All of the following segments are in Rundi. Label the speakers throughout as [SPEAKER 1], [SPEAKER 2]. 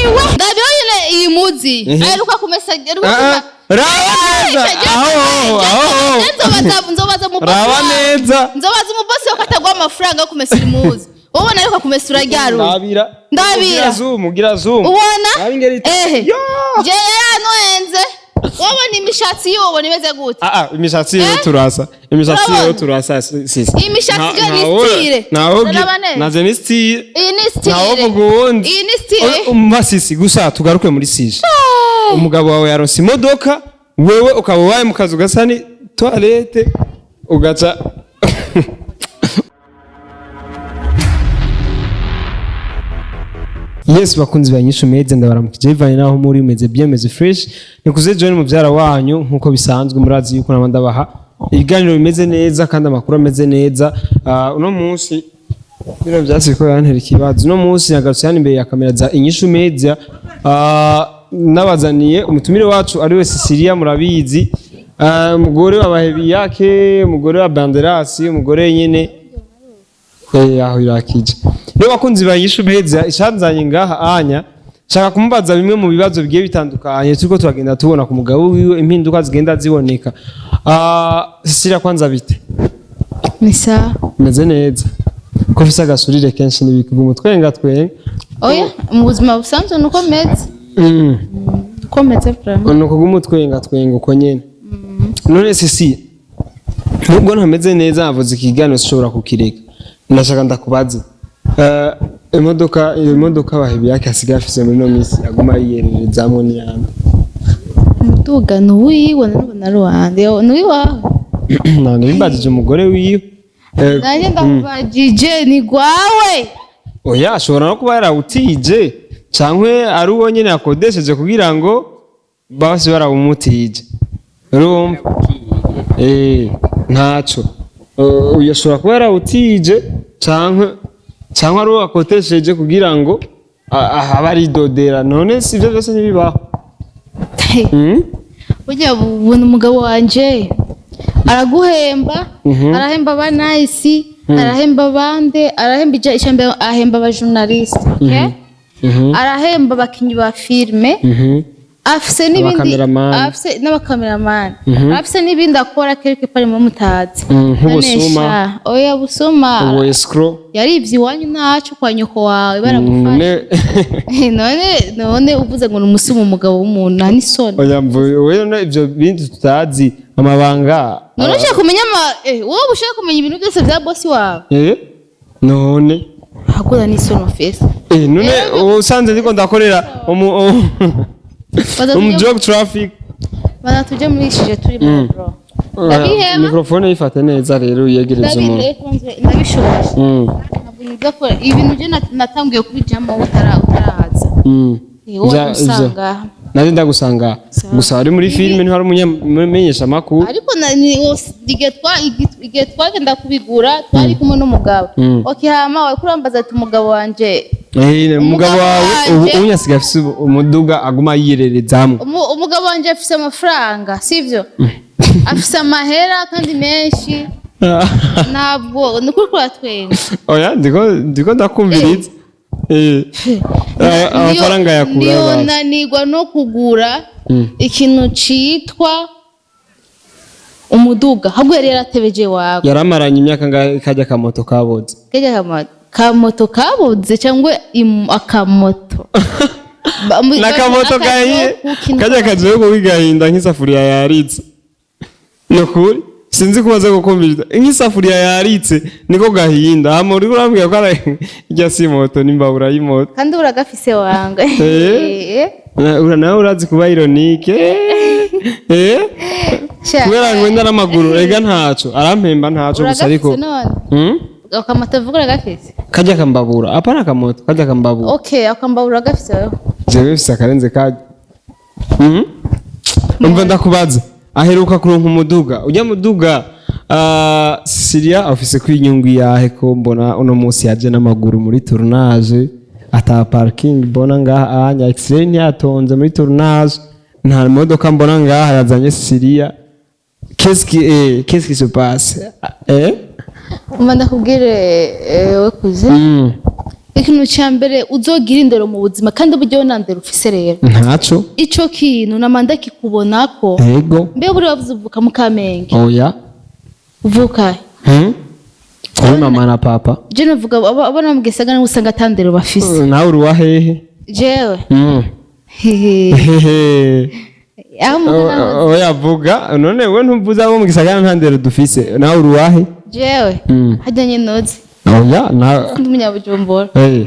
[SPEAKER 1] Ayiwe, ndabyo nyine iyi muzi aheruka kumesa, aheruka
[SPEAKER 2] Ah, ah, raba neza aho aho.
[SPEAKER 1] Nzobaza umubosi
[SPEAKER 2] Raba
[SPEAKER 1] wawe.
[SPEAKER 2] neza.
[SPEAKER 1] Nzobaza umubosi we ko ataguha amafaranga yo kumesura imuzi. Ubona ariko kumesura ryaruye.
[SPEAKER 2] Ndabira.
[SPEAKER 1] Ndabira.
[SPEAKER 2] Gira zoom, gira zoom.
[SPEAKER 1] Ubona?
[SPEAKER 2] Raba ingeri.
[SPEAKER 1] Ehe.
[SPEAKER 2] Yo!
[SPEAKER 1] Je yaranwenze. Wabona imishatsi yiwe, ubona imeze gute?
[SPEAKER 2] Ah ah, imishatsi yiwe
[SPEAKER 1] Eh?
[SPEAKER 2] turasa. Imishatsi yiwe
[SPEAKER 1] Urabona?
[SPEAKER 2] turasa sisi.
[SPEAKER 1] Imishatsi yo ni style.
[SPEAKER 2] Naho
[SPEAKER 1] Urabona neza?
[SPEAKER 2] naze ni style.
[SPEAKER 1] Iyi ni style.
[SPEAKER 2] Ntawo vuga uwundi.
[SPEAKER 1] Iyi ni style.
[SPEAKER 2] Umva sisi, gusa tugaruke muri sije. Umugabo wawe yaronse imodoka, wewe ukaba ubaye mu kazu gasa ni toilette, ugaca. Yes, bakunzi ba Nyishu Media, ndabaramukije bivanye naho muri, meze bien, meze fresh. Nikuze John muvyara wanyu, nkuko bisanzwe murazi yuko naba ndabaha ibiganiro bimeze neza kandi amakuru ameze neza. Uno munsi bino vyatsi ko yantera ikibazo. Uno munsi nagarutse hano imbere ya kamera za Inyishu Media, nabazaniye umutumire wacu ari we Cecilia, murabizi. Umugore wa Bahebiyake, umugore wa Banderasi, umugore nyene aho irakije. Rero bakunzi ba Inyishu Media, ishanzanye ngaha anya nshaka kumubaza bimwe mu bibazo bigiye bitandukanye turiko turagenda tubona ku mugabo wiwe, impinduka zigenda ziboneka. Cecilia, kwanza bite?
[SPEAKER 1] Ni sawa.
[SPEAKER 2] Meze neza. Ko ufise agasurire kenshi n'ibikugu umutwenga twenga?
[SPEAKER 1] Oya, mu buzima busanzwe nuko meze. Uko meze vraiment.
[SPEAKER 2] Ni ukugumu utwenga twenga uko nyene. None sisi, nubwo ntameze neza navuze ikiganiro sinshobora kukireka, ndashaka ndakubaze. Imodoka, iyo modoka Bahebiyake asigaye afise muri ino minsi aguma yiyererezamwo n'iyandi?
[SPEAKER 1] Umuduga ni uwiwe, nanubona ari uwande, ni uwiwawe.
[SPEAKER 2] Ntabwo bimbajije umugore wiwe.
[SPEAKER 1] Nanjye ndakubajije, ni gwawe.
[SPEAKER 2] Oya, ashobora no kuba yarawutije canke ari uwo nyene yakodesheje kugira ngo basi barawumutije, urumva? Ntaco. Uyu ashobora kuba yarawutije canke ari uwo akotesheje kugira ngo abe aridodera. None si ivyo vyose ntibibaho? Mm?
[SPEAKER 1] Burya ubona umugabo wanje araguhemba, arahemba aba nayisi, arahemba abande, arahemba icambere, ahemba abajournaliste, okay? Arahemba abakinyi ba filime, afise n'ibindi.
[SPEAKER 2] Abakameramani.
[SPEAKER 1] Afise n'abakameramani, afise n'ibindi akora quelque part mu mutazi.
[SPEAKER 2] Nk'ubusuma.
[SPEAKER 1] Nanesha. Oya, busuma.
[SPEAKER 2] Ubu escrow.
[SPEAKER 1] Yarivye iwanyu ntaco kwa nyoko wawe baragufasha. None uvuze ngo ni umusuma, umugabo w'umuntu, nta n'isoni?
[SPEAKER 2] Oya, mvuye wewe none ivyo bindi tutazi amabanga.
[SPEAKER 1] None ushaka kumenya ama wowe ushaka kumenya ibintu byose bya bosi wawe?
[SPEAKER 2] None
[SPEAKER 1] Hakuna n'isoni ofisi.
[SPEAKER 2] None usanze ndiko ndakorera umu job traffic.
[SPEAKER 1] Baza tujye muri shije turi mu bro. Ndabiheba.
[SPEAKER 2] Microphone yifate neza rero, uyegereze umuntu.
[SPEAKER 1] Ndabishoboye. Ntabwo niza ko ibintu byo natangiye kubijyamo utaraza. Wowe usanga.
[SPEAKER 2] Nari ndagusanga.
[SPEAKER 1] Sawa.
[SPEAKER 2] Gusa wari muri filime, ntihari umumenyesha makuru.
[SPEAKER 1] Ariko igihe twagenda kubigura twari kumwe n'umugabo. Okay, hama wari kurambaza ati umugabo wanje.
[SPEAKER 2] Umugabo
[SPEAKER 1] Umugabo
[SPEAKER 2] wawe ubu
[SPEAKER 1] wanje.
[SPEAKER 2] ubu asigaye afise umuduga aguma yirerezamwo.
[SPEAKER 1] Umugabo wanje afise amafaranga, sivyo? Afise amahera kandi menshi. Ntabwo ni ukuri kuratwenga.
[SPEAKER 2] Oya, ndiko ndakumviriza. Amafaranga yakura
[SPEAKER 1] Niyo
[SPEAKER 2] basi.
[SPEAKER 1] nanigwa no kugura ikintu citwa umuduga, ahubwo yari yaratebeje wawe.
[SPEAKER 2] Yaramaranye imyaka ngahe kajya kamoto kaboze?
[SPEAKER 1] Kajya kamoto kaboze cyangwa akamoto.
[SPEAKER 2] Nakamoto gahiye, kajya kagiye kubigahinda nk'isafuriya yaritse. Ni ukuri sinzi kubaza gukumviriza nk'isafuriya yaritse niko gahinda. Hama uriko urambwira ko ari irya si moto, n'imbabura y'imoto.
[SPEAKER 1] Kandi uragafise wanga.
[SPEAKER 2] Nawe urazi kuba ironique. Kubera ngo wenda n'amaguru ega ntaco arampemba, ntaco gusa ariko
[SPEAKER 1] Uragafise none?
[SPEAKER 2] Hmm?
[SPEAKER 1] Akamoto vuga uragafise?
[SPEAKER 2] Kajya kambabura, apana akamoto, kajya kambabura.
[SPEAKER 1] Okay, akambabura uragafise wewe?
[SPEAKER 2] Jewe mfise akarenze kajya. Umva ndakubaza, aheruka kuronka umuduga, ujya muduga, Cecilia afise kwinyungu yahe ko mbona uno munsi yaje n'amaguru muri tournage, ata parking mbona ngaha anya, X-ray ntiyatonze muri tournage, nta modoka mbona ngaha yazanye Cecilia. Qu'est-ce qui se passe?
[SPEAKER 1] Umva ndakubwire, we kuze. Ikintu cya mbere, uzogira indero mu buzima, kandi uburyo nta ndero ufise rero,
[SPEAKER 2] Ntaco.
[SPEAKER 1] ico kintu namanda kikubonako.
[SPEAKER 2] Ego.
[SPEAKER 1] Mbe buriya wavuze uvuka mu Kamenge?
[SPEAKER 2] Oya.
[SPEAKER 1] Uvuka he?
[SPEAKER 2] Kuri mama na papa.
[SPEAKER 1] Je navuga abana mu gisagara usanga ata ndero bafise.
[SPEAKER 2] Nawe uri wa hehe?
[SPEAKER 1] Jewe?
[SPEAKER 2] Hehe.
[SPEAKER 1] Aho mugana.
[SPEAKER 2] Oya, vuga none, we ntuvuze abo mu gisagara nta ndero dufise, nawe uri wahe?
[SPEAKER 1] Jewe? Hajya nyene nozi.
[SPEAKER 2] Oya na.
[SPEAKER 1] Ndi umunyabujumbura.
[SPEAKER 2] Eh,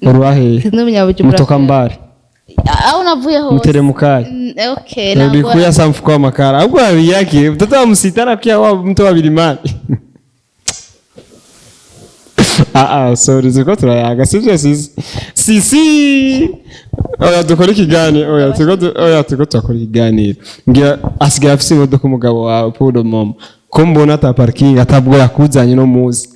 [SPEAKER 2] uri wahe?
[SPEAKER 1] Ndi umunyabujumbura.
[SPEAKER 2] Mutoka mbali.
[SPEAKER 1] Aho navuye hose.
[SPEAKER 2] Mteremukayi.
[SPEAKER 1] Okay, ntabwo.
[SPEAKER 2] Nilikuya sa mfuko wa makara. Ahubwo yake mtoto wa msitana pia wa mtu wa milimani. Ah ah, sorry, ziko turayaga sivyo sisi. Sisi. Oya, dukora ikiganiro. Oya, oya, tuko turakora ikiganiro. Ngira asigaye afise imodoka umugabo wawe pour mama. Ko mbona ata parking, atabwo yakuzanye no muzi.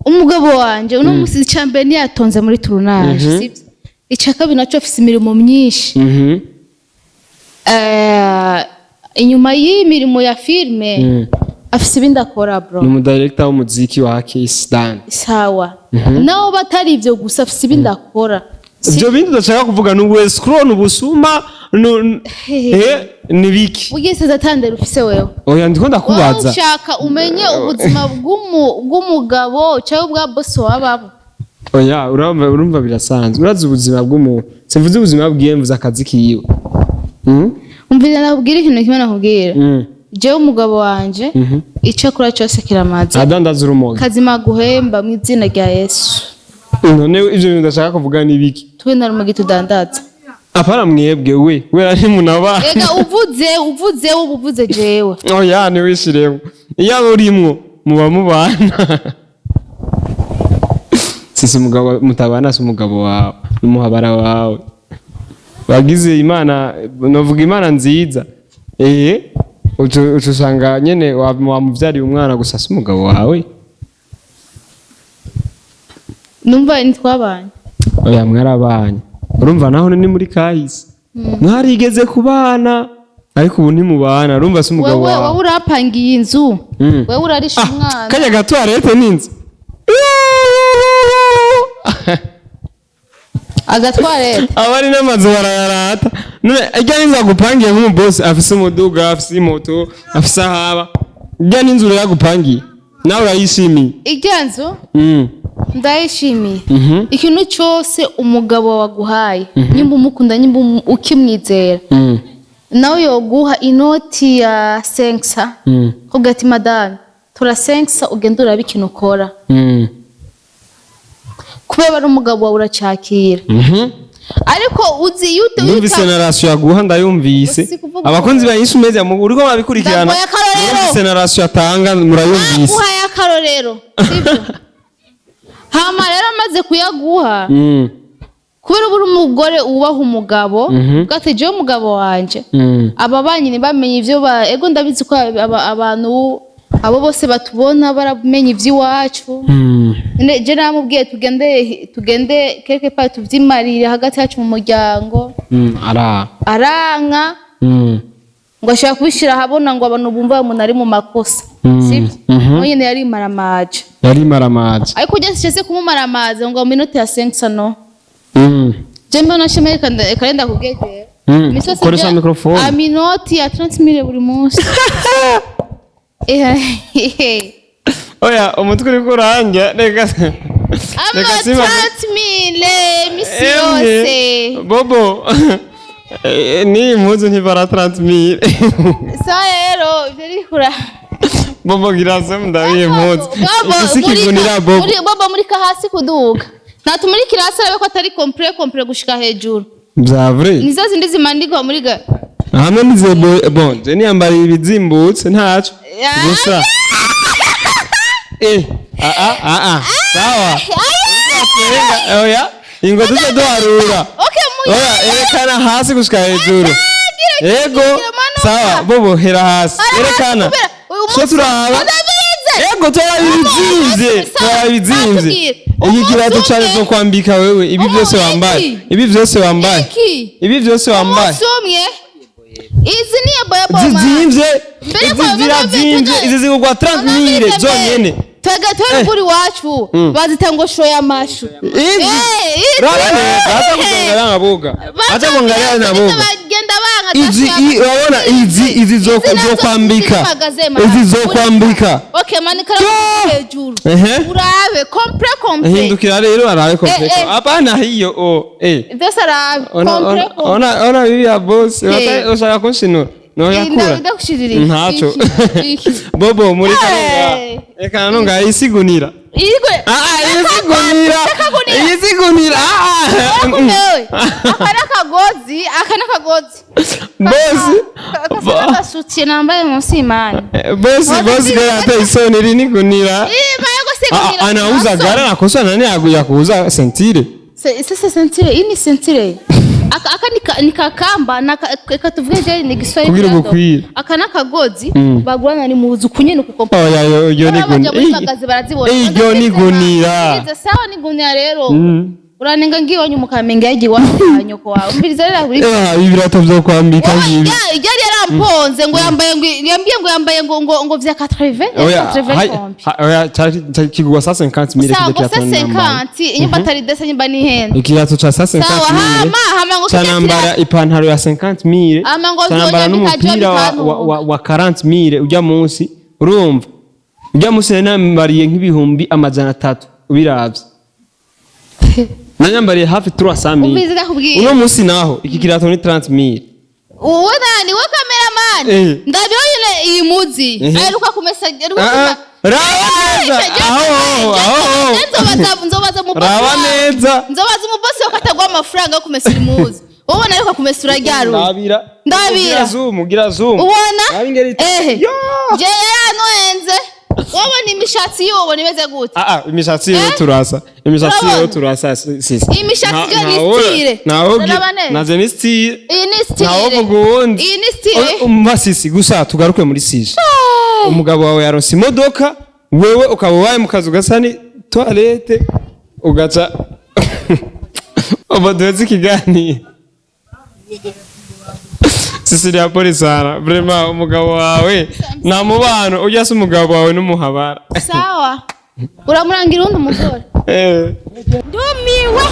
[SPEAKER 1] Umugabo wanje uno musi, icya mbere ntiyatonze muri tournage, sibyo? Icya kabiri nacyo, afise imirimo myinshi. Inyuma y'iyi mirimo ya filime, afise ibindi akora, bro.
[SPEAKER 2] Ni umudirector w'umuziki wa Kiss Dan.
[SPEAKER 1] Sawa, naho batari ivyo gusa, afise ibindi akora.
[SPEAKER 2] Ibyo bindi udashaka kuvuga ni ubuescroc, ni ubusuma, ni biki?
[SPEAKER 1] Ugeze atandera ufise wewe.
[SPEAKER 2] Oya, ndiko
[SPEAKER 1] Wowe
[SPEAKER 2] ndakubaza.
[SPEAKER 1] ushaka umenye ubuzima bw'umugabo cyangwa bwa bosi wababo?
[SPEAKER 2] Oya, urumva birasanzwe, urazi ubuzima bw'umuntu, simvuze ubuzima bwiwe, mvuze akazi kiwe.
[SPEAKER 1] Umvira, nakubwira ikintu kimwe, nakubwira. Jewe umugabo wanje, icyo akora cyose kiramaze.
[SPEAKER 2] Adandaza urumogi.
[SPEAKER 1] Kazima guhemba mu izina rya Yesu.
[SPEAKER 2] None ivyo bintu ndashaka kuvuga ni biki?
[SPEAKER 1] Twe nta rumogi tudandaza.
[SPEAKER 2] Apana mwebwe, we wera ntimunabana.
[SPEAKER 1] Ega uvuze uba uvuze jewe.
[SPEAKER 2] Oya, ntiwishiremo, iyo aba urimwo muba mubana. Sisi umugabo mutabana si umugabo wawe, n'umuhabara wawe. Wagize Imana, novuga Imana nziza, uca usanga nyene wamuvyariye umwana gusa, si umugabo wawe.
[SPEAKER 1] Numva ntitwabanye.
[SPEAKER 2] Oya, mwarabanye, urumva naho ni muri kahise mwarigeze kubana, ariko ubu ntimubana, urumva si umugabo
[SPEAKER 1] Wewe,
[SPEAKER 2] wawe.
[SPEAKER 1] wowe urapangiye inzu, wewe urarisha umwana.
[SPEAKER 2] Kajya gatoilette n'inzu.
[SPEAKER 1] Agatwarete.
[SPEAKER 2] Abari n'amazu barayarata. None irya n'inzu agupangiye nk'umubosi afise umuduga, afise imoto, afise ahaba, irya n'inzu rero agupangiye nawe urayishimiye?
[SPEAKER 1] Irya nzu ndayishimiye. Ikintu cyose umugabo waguhaye, nimba umukunda, nimba ukimwizera, nawe yoguha inoti ya senkisa, kuvuga ati: "Madame, tura senkisa, ugenda urabe ikintu ukora." Kubera ari umugabo wawe, uracyakira. Ariko uzi iyo
[SPEAKER 2] Numvise na ration yaguha, ndayumvise.
[SPEAKER 1] Si kuvuga.
[SPEAKER 2] Abakunzi ba Yesu Media, mu uriko murabikurikirana.
[SPEAKER 1] Ndaguhaye akarorero.
[SPEAKER 2] Numvise na ration atanga, murayumvise.
[SPEAKER 1] Naguhaye akarorero, sibyo? Hama rero amaze kuyaguha, kubera uba uri umugore wubaha umugabo, uvuga jewe umugabo wanje, aba banyi ntibamenye ivyo ba ego. Ndabizi ko abantu abo bose batubona baramenya ivy'iwacu. Je namubwiye tugende quelque part tuvyimarire hagati yacu mu muryango.
[SPEAKER 2] Ara.
[SPEAKER 1] Aranka. Ngo ashaka kubishira ahabona, ngo abantu bumva umuntu ari mu makosa. Sibyo?
[SPEAKER 2] Mhm.
[SPEAKER 1] Nawe nyene yari maramaje.
[SPEAKER 2] Yari maramaje.
[SPEAKER 1] Ariko ujya sishese kumumaramaza ngo minute ya 5 no. Je mbona shemeye kalenda kubwegera.
[SPEAKER 2] Koresha microphone.
[SPEAKER 1] Aminoti ya 30 mille buri munsi. Eh.
[SPEAKER 2] Oya, umutwe uriko urandya, reka
[SPEAKER 1] Ama
[SPEAKER 2] reka simba.
[SPEAKER 1] 30 mille misi
[SPEAKER 2] Emwe,
[SPEAKER 1] yose.
[SPEAKER 2] Bobo, ni impuzu ntibara 30 mille.
[SPEAKER 1] Sa rero ivyo rikura.
[SPEAKER 2] Bobo, gira se ndabiye impuzu.
[SPEAKER 1] Bobo,
[SPEAKER 2] Iki si kigunira Bobo.
[SPEAKER 1] Bobo, murika hasi kuduga. Natumurikira hasi arabe ko atari complet gushika hejuru.
[SPEAKER 2] Bya vrai.
[SPEAKER 1] Nizo zindi zimandikwa muri ga.
[SPEAKER 2] Hamwe n'izebo, bon, je niyambariye ibizimbutse ntaco. Gusa. Ah ah ah ah. Sawa. Oya, ingo tuze duharura.
[SPEAKER 1] Okay, mu
[SPEAKER 2] Oya, erekana hasi gushika hejuru. Ego, sawa, Bobo, hera hasi. Erekana. So turaba. Ego, turabizimvye, turabizimvye. Iki kirato cane zo kwambika wewe, ibi byose wambaye. Ibi byose wambaye.
[SPEAKER 1] Iki.
[SPEAKER 2] Ibi byose wambaye.
[SPEAKER 1] Umunsi umwe. Izi ni boya boma.
[SPEAKER 2] Zizimvye,
[SPEAKER 1] Mbere
[SPEAKER 2] izi
[SPEAKER 1] kwa
[SPEAKER 2] zirazimvye, izi zigurwa 30 mille zonyene.
[SPEAKER 1] Twega twebwe kuri iwacu bazita ngo shoya amashu.
[SPEAKER 2] Izi
[SPEAKER 1] Eh, izi.
[SPEAKER 2] Raba neza, acha kuangalia na boga, acha kuangalia na boga.
[SPEAKER 1] Bagenda banga.
[SPEAKER 2] Izi urabona izi zo kwambika, izi zo kwambika.
[SPEAKER 1] Okay, manika hejuru. Urabe complet, complet.
[SPEAKER 2] Hindukira rero arabe complet.
[SPEAKER 1] Eh, eh.
[SPEAKER 2] Hapana, hiyo oh eh.
[SPEAKER 1] Byose arabe.
[SPEAKER 2] Ona
[SPEAKER 1] Complet,
[SPEAKER 2] ona ona ona bibi ya boss. Ushaka kunshinura no yakura.
[SPEAKER 1] Ndagushirira.
[SPEAKER 2] Ntaco.
[SPEAKER 1] Iki.
[SPEAKER 2] Bobo muri
[SPEAKER 1] Eh.
[SPEAKER 2] kanunga, eka nunga isigunira.
[SPEAKER 1] Igwe.
[SPEAKER 2] Ah ah, isigunira.
[SPEAKER 1] Akagunira.
[SPEAKER 2] Isigunira, ah ah.
[SPEAKER 1] Kumbewe. Aka nakagozi, aka nakagozi.
[SPEAKER 2] Boss.
[SPEAKER 1] Aka gasutiye nambaye munsi imani.
[SPEAKER 2] Boss, boss, gara isoni iri ni gunira.
[SPEAKER 1] Eh, bayo
[SPEAKER 2] Ah,
[SPEAKER 1] gusigunira.
[SPEAKER 2] ah, anauza gara nakosa nani ya kuuza ceinture.
[SPEAKER 1] Sasa ceinture, iyi ni ceinture. Aka ni kakamba na reka tuvuge je ni Giswahili.
[SPEAKER 2] Kugira
[SPEAKER 1] Kidogo.
[SPEAKER 2] ugukwire.
[SPEAKER 1] Aka nakagozi bagurana ni muzu kunyene kuko.
[SPEAKER 2] Oya, yo yo ni
[SPEAKER 1] Baba baja muri
[SPEAKER 2] gunira.
[SPEAKER 1] magazi barazibona.
[SPEAKER 2] Iryo ni gunira.
[SPEAKER 1] Umviriza, sawa ni gunira rero. Uranenga ngiyo nyuma ukamenya yagiye iwacu kwa nyoko wawe. Umviriza rero buri.
[SPEAKER 2] Eh, ibirato byo kwambika ngibi.
[SPEAKER 1] Yari yaramponze ngo yambaye, ngo yambwiye ngo yambaye ngo vya 80.
[SPEAKER 2] Oya,
[SPEAKER 1] 80
[SPEAKER 2] hai-
[SPEAKER 1] kombi.
[SPEAKER 2] oya, cyari kigurwa 150 mille.
[SPEAKER 1] Sawa,
[SPEAKER 2] Kijya
[SPEAKER 1] ngo
[SPEAKER 2] kirato nambaye.
[SPEAKER 1] 50 inyumba atari desa nyumba ni henda.
[SPEAKER 2] Ikirato cha 150
[SPEAKER 1] Sawa,
[SPEAKER 2] mille.
[SPEAKER 1] hama ngo kijya
[SPEAKER 2] Canambara ipantaro ya 50 mille.
[SPEAKER 1] Ama ngo
[SPEAKER 2] Canambara
[SPEAKER 1] nzonya bikaja
[SPEAKER 2] n'umupira wa 40 mille ujya munsi. Urumva? Ujya munsi nari nambariye nk'ibihumbi 300 ubiravye. Nanyambariye hafi 300 mille.
[SPEAKER 1] Umviriza ndakubwira.
[SPEAKER 2] Uno munsi naho iki kirato ni 30 mille.
[SPEAKER 1] Uwo nani we cameraman?
[SPEAKER 2] Eh.
[SPEAKER 1] Ndabiho nyine iyi muzi. Aheruka kumesa aheruka
[SPEAKER 2] Ah, ah, raba neza. Aho, aho.
[SPEAKER 1] Nzobaza mu boss
[SPEAKER 2] Raba
[SPEAKER 1] wawe.
[SPEAKER 2] neza.
[SPEAKER 1] Nzobaza mu boss wawe ko ataguha amafaranga yo kumesa imuzi. Wowe ubona aheruka kumesura ryari?
[SPEAKER 2] Ndabira.
[SPEAKER 1] Ndabira.
[SPEAKER 2] Gira zoom, gira zoom.
[SPEAKER 1] Ubona?
[SPEAKER 2] Raba ingeri.
[SPEAKER 1] Ehe.
[SPEAKER 2] Yo!
[SPEAKER 1] Je yaranwenze. Wowe imishatsi yiwe ubona imeze gute?
[SPEAKER 2] Ah ah, imishatsi yiwe
[SPEAKER 1] Eh?
[SPEAKER 2] turasa. Imishatsi yiwe
[SPEAKER 1] Urabona?
[SPEAKER 2] turasa sisi.
[SPEAKER 1] Imishatsi yo ni style.
[SPEAKER 2] Naho
[SPEAKER 1] Urabona neza?
[SPEAKER 2] naze ni style.
[SPEAKER 1] Iyi ni style.
[SPEAKER 2] Naho vuga uwundi.
[SPEAKER 1] Iyi ni style.
[SPEAKER 2] Umva sisi, gusa tugaruke muri sije. Umugabo wawe yaronse imodoka, wewe ukaba ubaye mu kazu gasa ni toilette, ugaca ubu duheze ikiganiro. Cecilia, pole sana. Vraiment umugabo wawe nta mubano ujya se, umugabo wawe n'umuhabara.
[SPEAKER 1] Sawa. Uramurangira uwundi umugore.
[SPEAKER 2] Eh.
[SPEAKER 1] Ndumiwe.